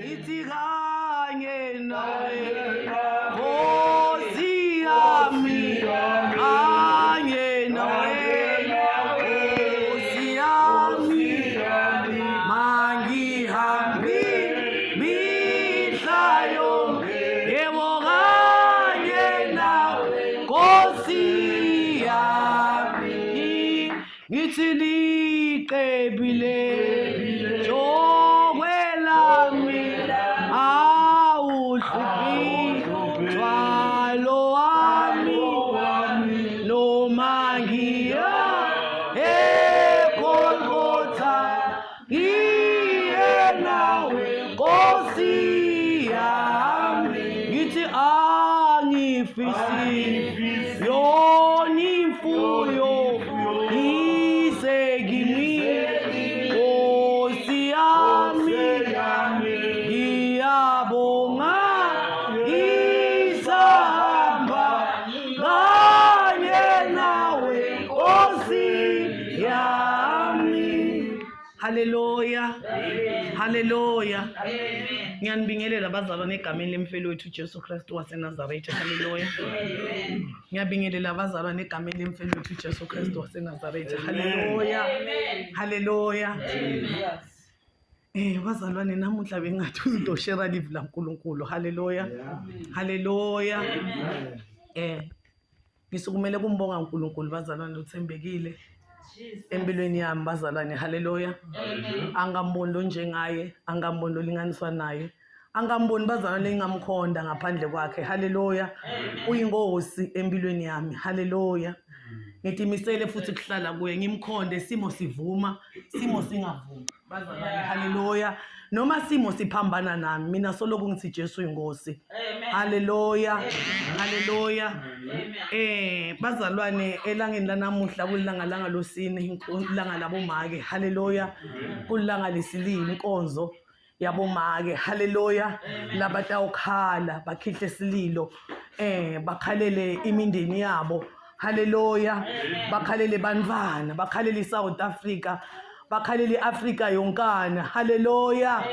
Ngithi kanye nawe Nkosi yami kanye nawe Nkosi yami mangihambi mihla yonke yebo kanye nawe Nkosi yami ngithi liqebile jokwe lami awuhluphi thwalo wami noma ngiya eGolgotha ngiye nawe Nkosi yami ngithi angifisi yona imfuyo ize kimi Nkosi yami ngiyabonga isahamba kanye nawe Nkosi yami Haleluya. Haleluya. Ngiyanibingelela bazalwane egameni lemfeli wethu Jesu Kristu waseNazaretha. Haleluya. Ngiyabingelela abazalwane egameni lemfeli wethu Jesu Kristu waseNazaretha. Haleluya. Haleluya. Eh bazalwane namuhla bengathi uzoshera live laNkulunkulu. Haleluya. Haleluya. Eh Ngisukumele kumbonga uNkulunkulu bazalwane uthembekile empilweni yami bazalwane haleluya angamboni lo njengaye angamboni lolinganiswa naye angamboni bazalwane engamkhonda ngaphandle kwakhe haleluya uyinkosi empilweni yami haleluya ngitimisele futhi kuhlala kuye ngimkhonde simo sivuma simo singavumi bazalwane haleluya noma simo siphambana nami mina soloku ngithi Jesu inkosi haleluya haleluya eh bazalwane elangeni lanamuhla kulilanga langa losine ilanga labomake haleluya kulilanga lesilili inkonzo yabomake haleluya labatawukhala bakhihle sililo eh bakhalele imindeni yabo haleluya bakhalele bantwana bakhalele iSouth Africa bakhalele iAfrika yonkana haleluya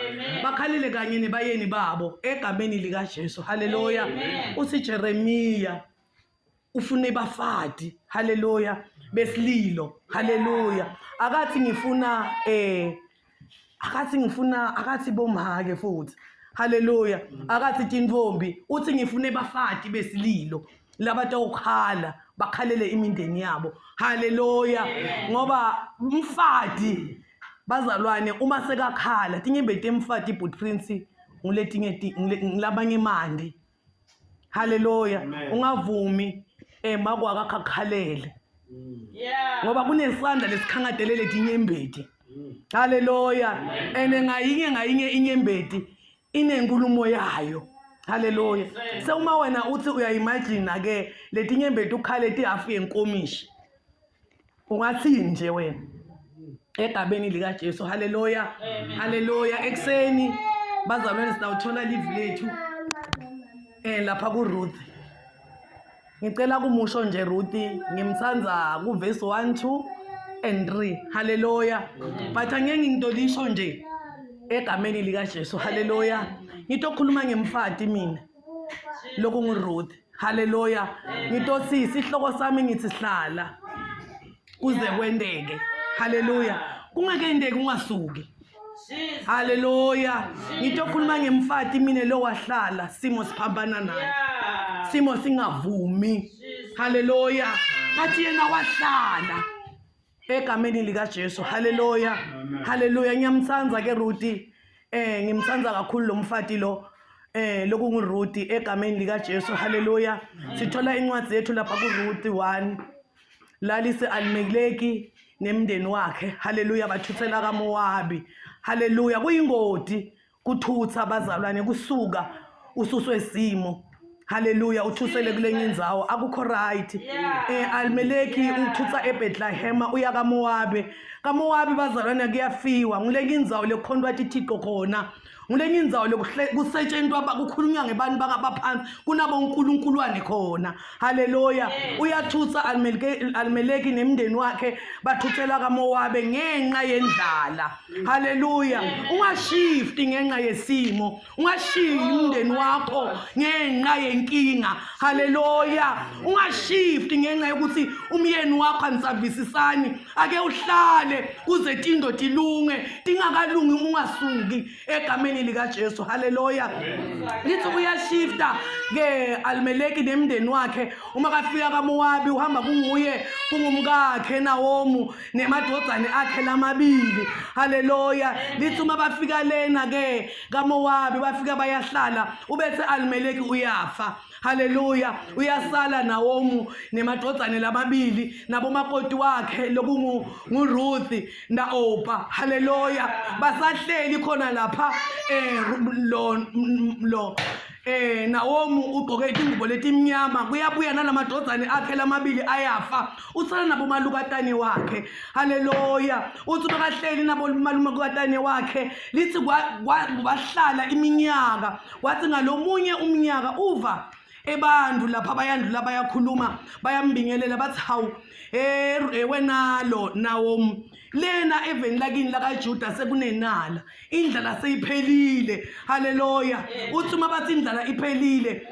bakhalele kanye nebayeni babo egameni likaJesu haleluya uthi Jeremiya ufuna ibafati haleluya besililo haleluya akathi ngifuna eh akathi ngifuna akathi bomake futhi haleluya akathi tintombi uthi ngifuna ebafati besililo labatawukhala bakhalele imindeni yabo haleluya ngoba umfati bazalwane uma sekakhala tinyembeti emfati ibhut prince nguletinye ngilabanye imandi haleluya ungavumi eh makwaka akakhalele Yeah. ngoba kunesandla lesikhangadelele tinyembeti haleluya and ngayinye ngayinye inyembeti inenkulumo yayo haleluya sewuma wena uthi uyayimagina ke letinyembeti ukhale tihafu yenkomishi ungathini nje wena egabeni likaJesu haleluya haleluya ekuseni bazalwane sizawuthola live lethu eh lapha kuRuth ngicela kumusho nje Ruth ngimthanda kuverse 1 2 and 3 haleluya but angeke ngitolisho nje egameni likaJesu haleluya ngitokhuluma ngemfati mina lokunguRuth haleluya ngitothi isihloko sami ngithi hlala kuze kwenteke haleluya kungakenteki ungasuki haleluya ngitokhuluma ngemfati mina lo wahlala simo siphambana naye simo singavumi haleluya bathi yena wahlala egameni likaJesu haleluya haleluya ngiyamthanda ke Ruti eh ngimthanda kakhulu lo mfati lo eh lokunguRuti egameni likaJesu haleluya sithola incwadi yethu lapha kuRuti 1 lalise Alimeleki nemndeni wakhe haleluya bathuthela kaMowabi haleluya kuyingodi kuthutha abazalwane kusuka ususwe simo haleluya uthusele kulenye indzawo akukho right eh Alimeleki uthutha eBethlehem uya kaMowabi kaMowabi bazalwane kuyafiwa ngulenye indzawo lekukhontwa tithixo khona Ngulenye indzawo kusetshentwa kukhulunywa ngebantu bangabaphansi kunabonkulunkulwane khona. Haleluya. Uyathutsa Alimeleki nemndeni wakhe bathutsela kaMowabe ngenxa yendlala. Haleluya. Ungashifti ngenxa yesimo. Ungashiyi umndeni wakho ngenxa yenkinga. Haleluya. Ungashifti ngenxa yokuthi umyeni wakho anisavisisani. Ake uhlale kuze tindo tilunge, tingakalungi ungasuki egameni likaJesu. Haleluya. Lithi uyashifta ke Alimeleki nemndeni wakhe uma kafika kaMowabi uhamba kunguye kungumkakhe Nawomu nemadvodzane akhe lamabili. Haleluya. Lithi uma bafika lena ke kaMowabi bafika bayahlala ubese Alimeleki uyafa. Haleluya uyasala Nawomu nemadvodzane lamabili nabomakoti wakhe lokungu nguRuth naOpa. Haleluya basahleli khona lapha eh lo lo eh Nawomu ugqoke ingubo letimnyama kuyabuya nalamadvodzane akhe lamabili ayafa usala nabomalukatane wakhe. Haleluya uthi bakahleli nabomalukatane wakhe lithi kwahlala iminyaka Wathi ngalomunye umnyaka uva ebantu lapha bayandlula bayakhuluma bayambingelela bathi hawu eh, eh wena lo nawo lena eveni lakini lakaJuda sekunenala indlala seyiphelile haleluya uthi uma bathi indlala iphelile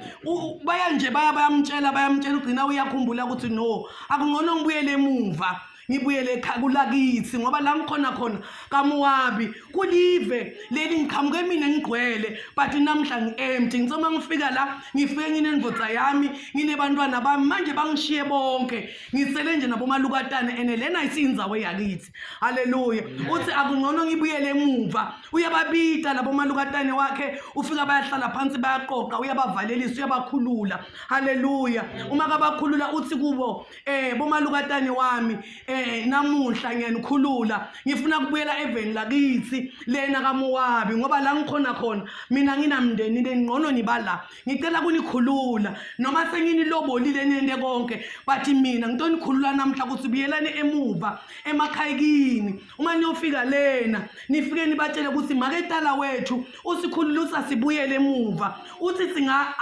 baya nje baya bayamtshela bayamtshela ugcina uyakhumbula ukuthi no akungcono ngibuyele emuva ngibuyele ekhaya kulakithi ngoba la ngikhona khona kaMowabi kulive leli ngiqhamuke mina ngigcwele but namhla ngi-empty ngithe uma ngifika la ngifike nginendvodza yami nginebantwana bami manje bangishiye bonke ngisele nje nabomalukatane ene lena isiyindzawo yakithi haleluya uthi akungcono ngibuyele emuva uyababita labomalukatane wakhe ufika bayahlala phansi bayaqoqa uyabavalelisa uyabakhulula haleluya uma kabakhulula uthi kubo Eh bomalukatane wami eh namuhla ngiyanikhulula ngifuna kubuyela eveni lakithi lena kaMowabi ngoba la ngikhona khona mina nginamndeni lengcono niba la ngicela kunikhulula noma senginilobolile nente konke but mina ngitonikhulula namhla ukuthi buyelani emuva emakhaya kini uma niyofika lena nifike nibatshele ukuthi maketala wethu usikhululusa sibuyele emuva uthi singa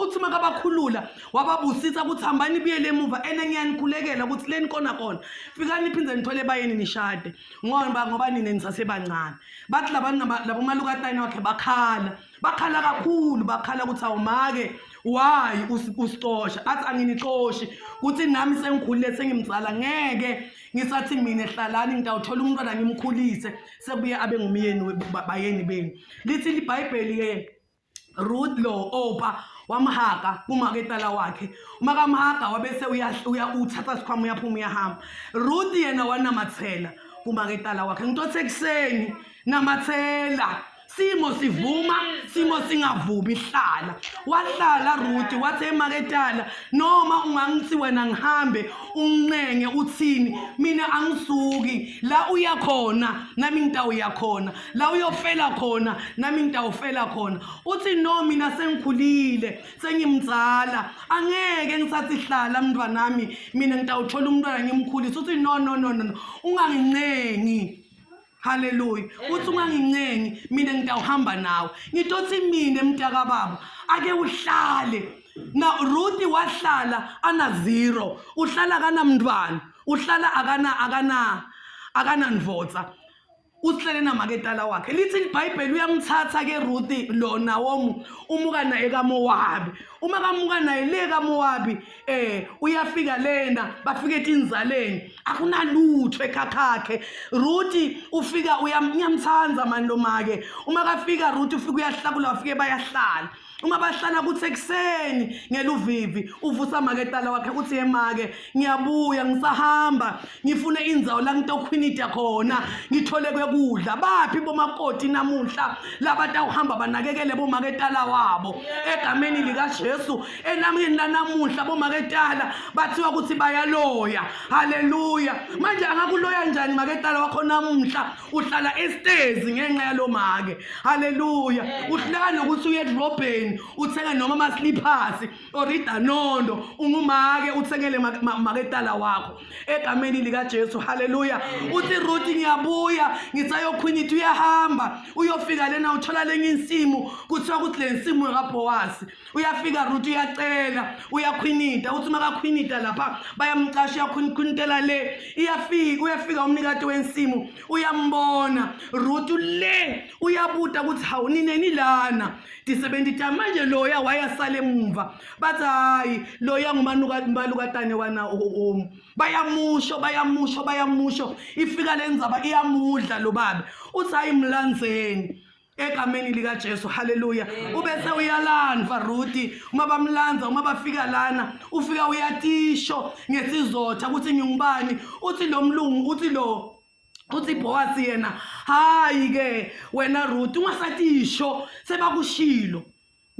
uthi makabakhulula wababusisa ukuthi hambani nibuyele emuva ene ngiyanikhulekela ukuthi leni kona kona fikani niphinde nithole bayeni nishade ngoba ngoba nina nisasebancane bathi labantu labo malukatane wakhe bakhala bakhala kakhulu bakhala ukuthi awumake why usixosha athi anginixoshi kuthi nami sengikhulile sengimzala ngeke ngisathi mina hlalani ngitawuthola umntwana ngimkhulise sekubuye abe ngumyeni bayeni benu lithi libhayibheli ke Ruth lo Opa wamhaga kumaketala wakhe umakamhaga wabese uya uthatha sikhwama uyaphuma uyahamba Ruth yena wanamathela kumaketala wakhe ngitothe ekuseni namathela simo sivuma simo singavumi hlala wahlala Ruth wathi emaketala noma ungangithi wena ngihambe ungincenge uthini mina angisuki la uya khona nami ngitawuya khona la uyofela khona nami ngitawufela khona uthi no mina sengikhulile sengimdzala angeke ngisathi hlala mntwanami mina ngitawuthola umntwana ngimkhulise uthi no no no no ungangincengi Haleluya. Uthi ungangincengi mina ngitawuhamba nawe. Ngitothi mina mntaka baba ake uhlale. Na Ruth wahlala ana zero. Uhlala kanamntwana. Uhlala akana akana akanandvodza. Usihlele namaketala wakhe. Lithi iBhayibheli uyamthatha ke Ruth lo Nawomi umuka naye kaMowabi. Uma kamuka naye le kaMowabi eh uyafika lena bafike etinzaleni akunalutho ekhakhakhe Ruthi ufika uyamthanda mani lo make uma kafika Ruthi ufika uyahlakula bafike bayahlala uma bahlala kuthi ekuseni ngeluvivi uvusa maketala wakhe uthi yemake ngiyabuya ngisahamba ngifune indzawo la ngitokhwinita khona ngithole kwekudla baphi bomakoti namuhla labatawuhamba banakekele bomaketala wabo egameni likaJesu enameni lanamuhla bomaketala bathiwa ukuthi bayaloya haleluya manje angakuloya njani maketala wakho namuhla uhlala estezi ngenxa yalomake haleluya uhluleka nokuthi uye edrobheni edolobheni uthenge noma amasliphasi or idanondo ungumake uthengele maketala wakho egameni likaJesu. Haleluya. Uthi Ruth ngiyabuya ngisayokhwinitha, uyahamba uyofika lena uthola lenye insimu, kuthiwa ukuthi le nsimu kaBhowazi. Uyafika Ruth uyacela uyakhwinita, uthi makakhwinita lapha bayamcasha, uyakhwinitela le iyafika, uyafika umnikati wensimu uyambona Ruth le, uyabuta ukuthi hawu nineni lana tisebenti tamanje, loya wayasala emumva. Bathi hayi loya ngumalukatane wana bayamusho bayamusho bayamusho, ifika le ndzaba iyamudla lo babe, uthi hayi mlandzeni egameni likaJesu. Haleluya. Ubese uyalandva Ruthi, uma bamlandza, uma bafika lana ufika uyatisho ngesizotha ukuthi ngingubani. Uthi lo mlungu, uthi lo, uthi Boaz yena, hayi ke wena Ruth ungasatisho, sebakushilo.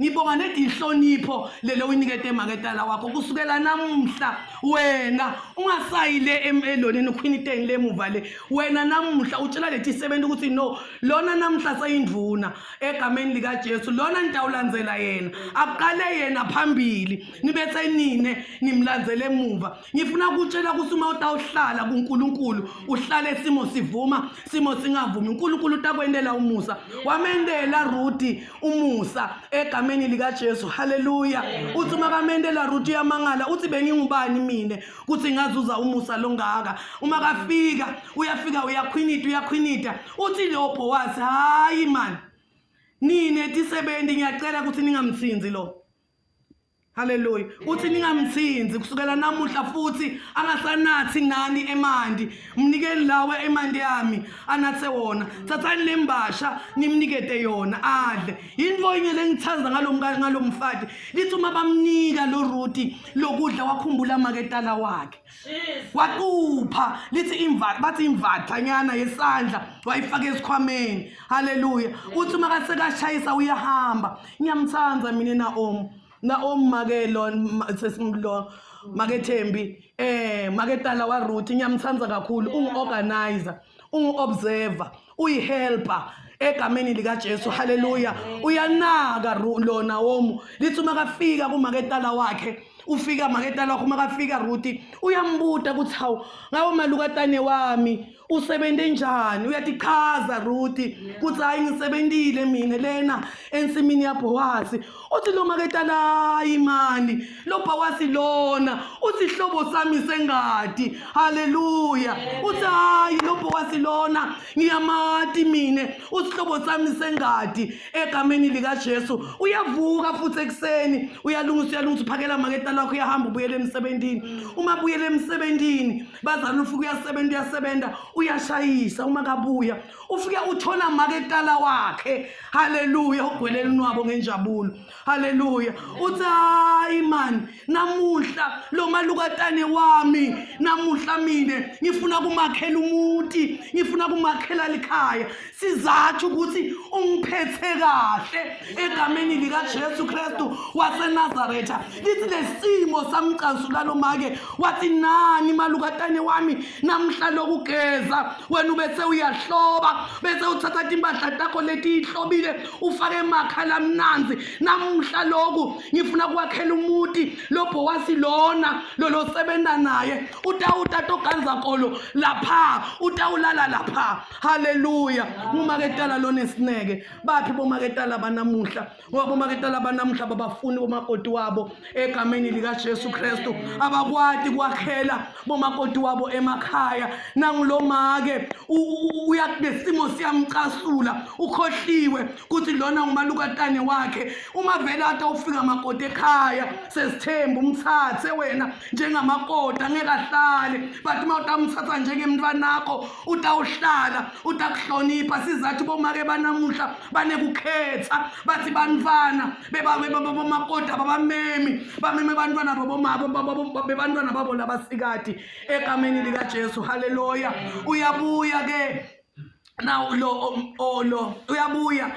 Ngibonga nedinhlonipho lelo uyinikete emaketala wakho. Kusukela namuhla wena ungasayi le eloneni ukhwiniteni lemuva le, wena namuhla utshela leti sebenza ukuthi no lona namuhla seyindvuna egameni likaJesu, lona nitawulandzela yena, akuqale yena phambili nibese nine nimlandzele emuva. Ngifuna ukutshela ukuthi uma utawuhlala kuNkulunkulu uhlale simo sivuma simo singavumi, uNkulunkulu utakwendela umusa. Wamendela Ruthi umusa egameni likaJesu. Haleluya. Uthi uma kamendela Ruthi uyamangala, uthi bengingubani mina kuthi ngazuza umusa longaka. Uma kafika uyafika uyakhwinita uyakhwinita, uthi lo Boaz hayi man nine tisebenzi ngiyacela ukuthi ningamthinzi lo. Haleluya. Uthi ningamthinzi kusukela namuhla futhi angasanathi nani emanti. Mnikeni lawe emanti yami anathe wona. Thathani lembasha nimnikete yona adle. Yinto inye lengithanda ngalomfati. Lithi uma bamnika lo Ruthi lokudla wakhumbula maketala wakhe. Waqupha lithi imva bathi imvathanyana yesandla wayifaka esikhwameni. Haleluya. Uthi uma kasekashayisa uyahamba. Ngiyamthanda mina Naomi. Naomi make lo sesimlo make Thembi make tala wa Ruth, ngiyamthanda kakhulu. Ungu-organizer, ungu-observer, uyi-helper egameni likaJesu. Haleluya. Uyanaka lo Naomi. Lithi uma kafika kumaketala wakhe, ufika maketala wakhe, uma kafika Ruth uyambuta ukuthi hawu ngawo malukatane wami usebenze njani. Uyatichaza Ruth kuthi hayi ngisebentile mina lena ensimini yaBhowazi. Uthi lo maketala hayi mani lo Bhowazi lona uthi hlobo sami sengadi. Haleluya. Uthi hayi lo Bhowazi lona ngiyamati mina, usihlobo sami sengadi egameni likaJesu. Uyavuka futhi ekuseni uyalungisa uyalungisa uphakela maketala wakho, uyahamba ubuyele emsebentini. Uma buyele emsebentini bazali ufika uyasebenza uyasebenza uyashayisa, uma kabuya ufike uthola maketala wakhe. Haleluya. Ugwelela unwabo ngenjabulo. Haleluya. Uthi hayi man namuhla lo malukatane wami, namuhla mina ngifuna kumakhela umuti, ngifuna kumakhela likhaya, sizathu ukuthi ungiphethe kahle egameni likaJesu Kristu waseNazaretha. Lithi lesimo samcansula lo make, wathi nani malukatane wami namhla lokugeza wena ubese uyahloba, bese uthatha timpahla takho letihlobile ufake emakha lamnanzi. Namhla loku ngifuna kwakhela umuti lo Bhowasi lona lolosebenza naye utawutatoganza kolo lapha utawulala lapha. Haleluya. Ngumaketala lonesineke. Baphi bomaketala banamuhla? Ngoba bomaketala banamuhla babafuni bomakoti wabo egameni likaJesu Kristu. Abakwati kwakhela bomakoti wabo emakhaya. Nangulomake uyakunesimo siyamcasula, ukhohliwe kuthi lona ngumalukatane wakhe. Uma vele ade ufika makoti ekhaya sesithembu umthathe wena njengamakoti angeke ahlale, but uma utamthatha njengemntwanakho utawuhlala utakuhlonipha. Sizathu bomake banamuhla banekukhetha, bathi bantwana bomakoti ababamemi, bameme bantwana bebantwana babo labasikati egameni likaJesu. Haleluya. Uyabuya ke now lo lo uyabuya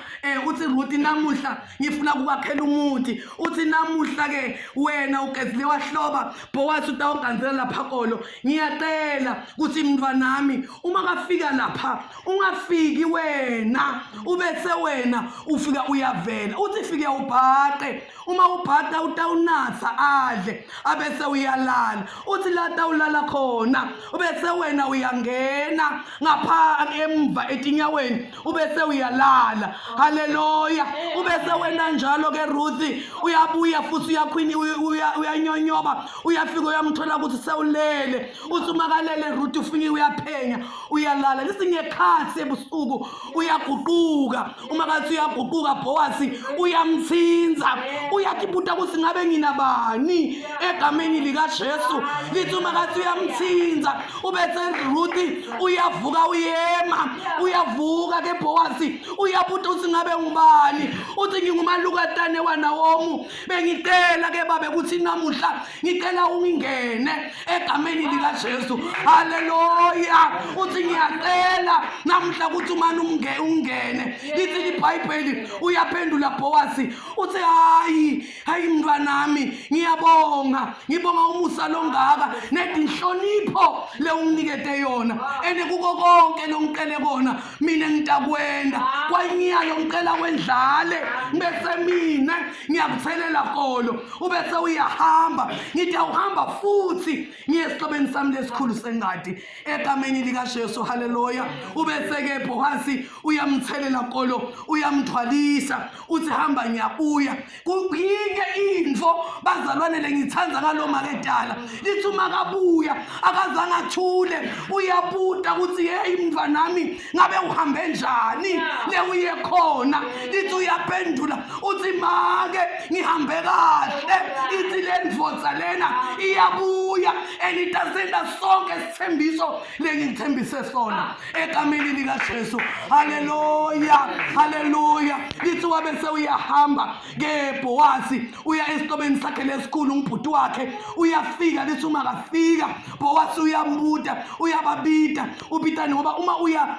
uthi Ruth namuhla ngifuna ukwakhela umuti. Uthi namuhla ke wena ugezile wahloba, Boaz utawuganzela lapha kolo. Ngiyacela ukuthi mntwanami uma kafika lapha ungafiki wena Ubese wena ufika uyavela, uthi fike ubhaqe. Uma ubhaqa utawunatha adle, abese uyalala. Uthi la tawulala khona, ubese wena uyangena ngapha emva etinyaweni, ubese uyalala. Haleluya. Ubese wena njalo ke Ruth, uyabuya futhi uyakhwini, uyanyonyoba, uyafika uyamthola ukuthi sewulele. Uthi umakalele Ruth ufike uyaphenya, uyalala. Lithi ngekhathi ebusuku uyaguquka. Uma kathi uyaguquka Bowazi uyamthinza, uyatibuta ukuthi ngabe nginabani egameni likaJesu. Lithi uma kathi uyamthinza, ubese Ruth uyavuka uyema, uyavuka ke Bowazi, uyabuta ukuthi ngabe ngubani. Uthi ngingumalukatane waNawomu, bengicela ke babe ukuthi namuhla ngicela ungingene egameni likaJesu. Haleluya. Uthi ngiyacela namuhla ukuthi umane ungene. Lithi iBhayibheli uyaphendula Bowazi, uthi hayi hayi mntwanami, ngiyabonga, ngibonga umusa longaka nedinhlonipho le unginikete yona, ene kuko konke longicele kona mina ngitakwenda. Kwanyalo ngicela wendlale bese mina ngiyakuthelela kolo, ubese uyahamba. Ngithi awuhamba futhi ngiye esihlobeni sami lesikhulu sengadi egameni likaJesu. Haleluya. Ubese-ke Bowazi uyamthelela kolo, uyamthwalisa, uthi hamba ngiyabuya. Kuyinye into bazalwane lengithanda ngalo maketala, lithi uma kabuya akazange athule, uyabuta ukuthi hey mntwanami ngabe uhambe njani le uye khona. Lithi uyaphendula uthi make ngihambe kahle. Ithi le ndvodza lena iyabuya and itasenta sonke isithembiso lengithembise sona egameni likaJesu. Haleluya, haleluya. Lithi wabe sewuyahamba ke Bowazi, uya esihlobeni sakhe lesikhulu umbhuti wakhe, uyafika. Lithi uma kafika Bowazi uyambuta, uyababita, ubitani ngoba uma uya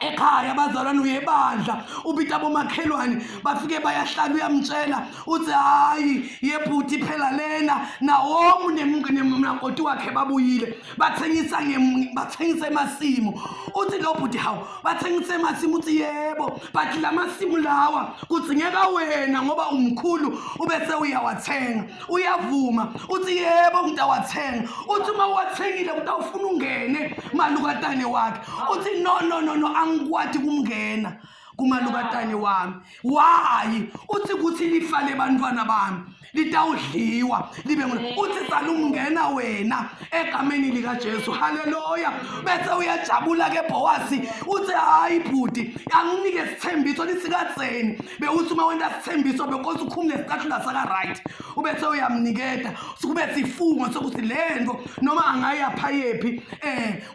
ekhaya bazalwane uyebandla, ubita bomakhelwane bafike bayahlala, uyamtshela uthi hayi yebhuti phela lena Nawomi nemnakoti wakhe babuyile, bathengisa bathengisa emasimu. Uthi lo bhuti hawu bathengisa emasimu, uthi yebo, but lamasimu lawa kudzingeka wena ngoba umkhulu ubese uyawathenga. Uyavuma uthi yebo ngitawathenga. Uthi uma uwathengile kutawufuna ungene malukatane wakhe. Uthi no no no no, angikwati kumngena kumalukatane wami. Why? Uthi kuthi lifa lebantwana bami litawudliwa libe ngona. Uthi salungena wena egameni likaJesu. Haleluya. Bese uyajabula ke Bowazi, uthi hayi bhuti anginike isithembiso lisikadzeni, bewuthi uma wenta isithembiso because ukhumule isicathulo saka right, ubese uyamniketa kube sifungo sokuthi lento noma angayapha yephi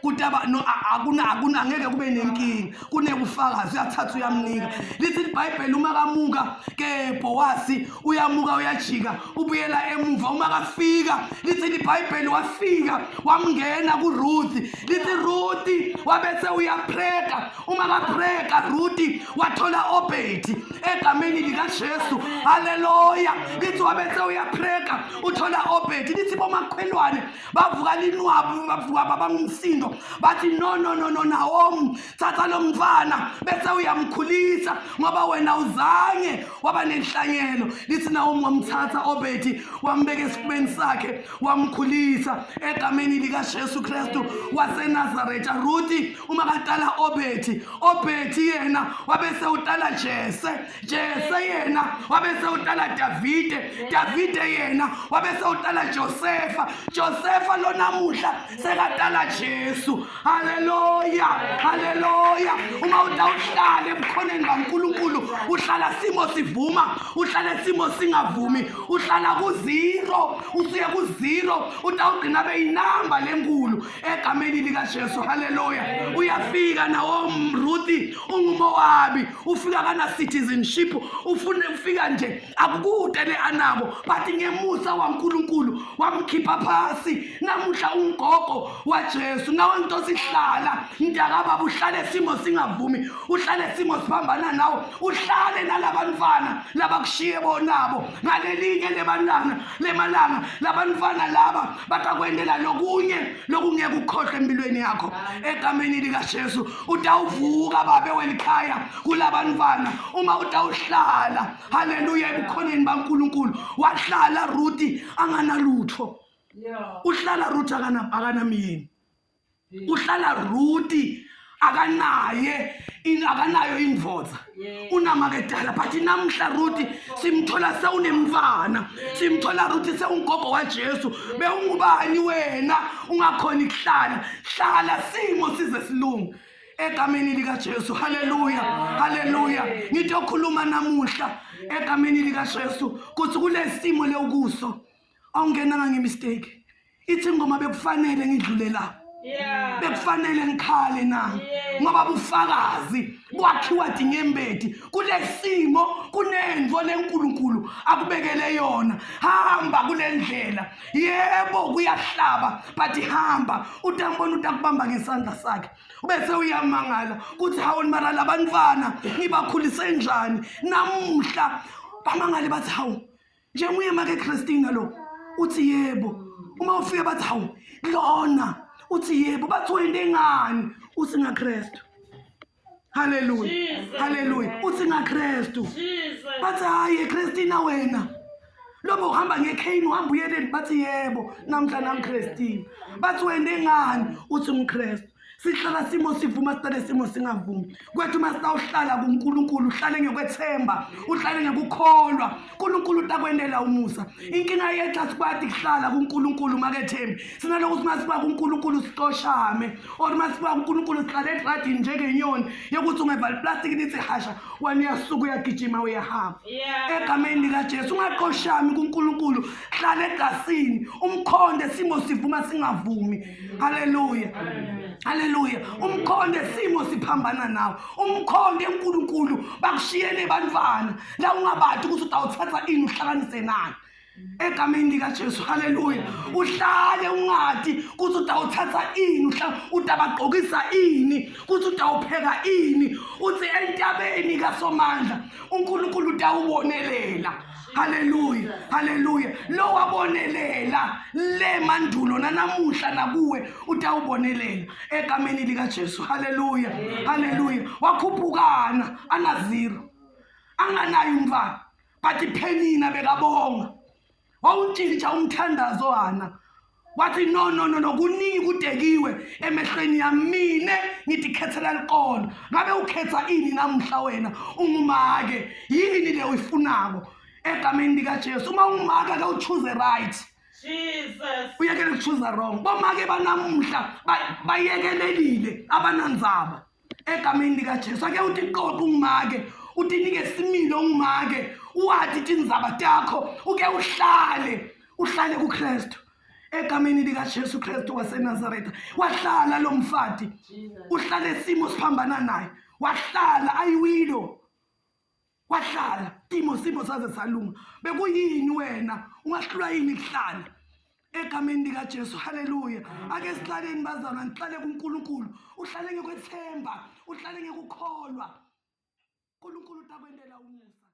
kutaba no akuna akuna angeke kube nenkinga, kunekufakazi. Uyathatha uyamnika. Lithi iBhayibheli uma kamuka ke Bowazi uyamuka uyajika ubuyela emuva. Uma kafika lithi iBhayibheli wafika wamngena kuRuth. Lithi Ruth wabese uyapreka. Uma kapreka Ruth wathola Obedi egameni likaJesu. Haleluya. Lithi wabese uyapreka uthola Obedi. Lithi bomakhelwane bavuka linwabu, bavuka babangumsindo, bathi no no no no Naomi, thatha lo mfana bese uyamkhulisa ngoba wena uzange waba nenhlanyelo. Lithi Naomi wamthatha Obedi wambeka esifubeni sakhe wamkhulisa egameni likaJesu Kristu waseNazaretha. Ruthi uma katala Obedi, Obedi yena wabese utala Jese, Jese yena wabese utala Davide, Davide yena wabese utala Josefa, Josefa lo namuhla sekatala Jesu. Haleluya, haleluya. Uma utawuhlala ebukhoneni baNkulunkulu, uhlala simo sivuma, uhlala simo singavumi, uhlala ku-zero, usuye ku-zero, utawugcina beyinamba lenkulu egameni likaJesu. Haleluya. Uyafika nawo Ruthi unguMowabi, ufika kana citizenship, ufuna ufika nje akukude le anako, but ngemusa waNkulunkulu wamkhipha phasi. Namuhla ungogo waJesu. Nawe ngitosihlala mntakababa, uhlale simo singavumi, uhlale simo simo siphambana nawe uhlale nalabantfwana labakushiye bonabo ngalelinye lemalanga lemalanga labantfwana laba batakwentela lokunye lokungeke ukukhohlwe empilweni yakho egameni likaJesu utawuvuka babe welikhaya kulabantfwana uma utawuhlala haleluya ebukhoneni baNkulunkulu wahlala Ruti anganalutho uhlala Ruti akanamyeni uhlala Ruti akanaye akanayo indvodza unamaketala but namhla Ruti simthola sewunemfana simthola Ruti sewungogo waJesu bewungubani wena ungakhoni kuhlala hlala simo size silunge egameni likaJesu haleluya haleluya ngitokhuluma namuhla egameni likaJesu kuthi kulesimo lewukuso awungenanga ngemistake ithi ingoma bekufanele ngidlule la bekufanele ngikhale na ngoba bufakazi kwakhiwa tinyembeti kulesimo kunento lenkulunkulu akubekele yona hamba kulendlela yebo kuyahlaba but hamba utambona utakubamba ngesandla sakhe ubese uyamangala kuthi hawu mara labantwana ngibakhulise njani namuhla bamangale bathi hawu njenguye make Christina lo uthi yebo uma ufika bathi hawu lona uthi yebo bathi wente ngani uthi ngaKristu haleluya haleluya uthi ngaKristu bathi hayi Christina wena lobo uhamba ngekheyini uhamba uyeleni bathi yebo namhla namKristina bathi wente ngani uthi umKristu sihlala simo sivuma sihlale simo singavumi kwethu uma sitawuhlala kuNkulunkulu uhlale ngekwethemba uhlale ngekukholwa uNkulunkulu utakwendela umusa inkinga yethu asikwati kuhlala kuNkulunkulu makethembi sinaloku uma siba kuNkulunkulu sicoshame or uma siba kuNkulunkulu sihlale edradini njengenyoni yokuthi ungeva liplastiki lithi hasha wena uyasuka uyagijima uyahamba egameni likaJesu ungaqoshami kuNkulunkulu hlala egasini umkhonde simo sivuma singavumi haleluya haleluya umkhonde simo siphambana nawo umkhonde uNkulunkulu bakushiyele bantwana la ungabati ukuthi utawuthatha ini uhlanganise nani egameni likaJesu haleluya uhlale ungati ukuthi utawuthatha ini utabagqokisa ini ukuthi utawupheka ini uthi entabeni kaSomandla uNkulunkulu utawubonelela haleluya haleluya lo wabonelela le mandulo nanamuhla nakuwe utawubonelela egameni likaJesu haleluya haleluya wakhuphukana ana zero anganayo umfana but Penina bekabonga wawuntshintsha umthandazo hana wathi no no no no kuningi kudekiwe emehlweni yami mina ngithi khethela liqondo ngabe ukhetha ini namuhla wena ungumake yini le uyifunako egameni likaJesu uma ungumake ake uchoose right Jesus uyekele ukuchoose wrong bomake banamuhla bayekelelile abanandzaba egameni likaJesu ake uthi qoqa ungimake utinike similo ungimake uwathi tindzaba takho uke uhlale uhlale kuKristu egameni likaJesu Kristu waseNazaretha wahlala lo mfati uhlale simo siphambana naye wahlala ayiwilo wahlala timo simo saze salunga bekuyini wena ungahlulwa yini kuhlala egameni likaJesu haleluya ake sihlaleni bazalwane sihlale kuNkulunkulu uhlale ngekwethemba uhlale ngekukholwa uNkulunkulu utakwentela umusa.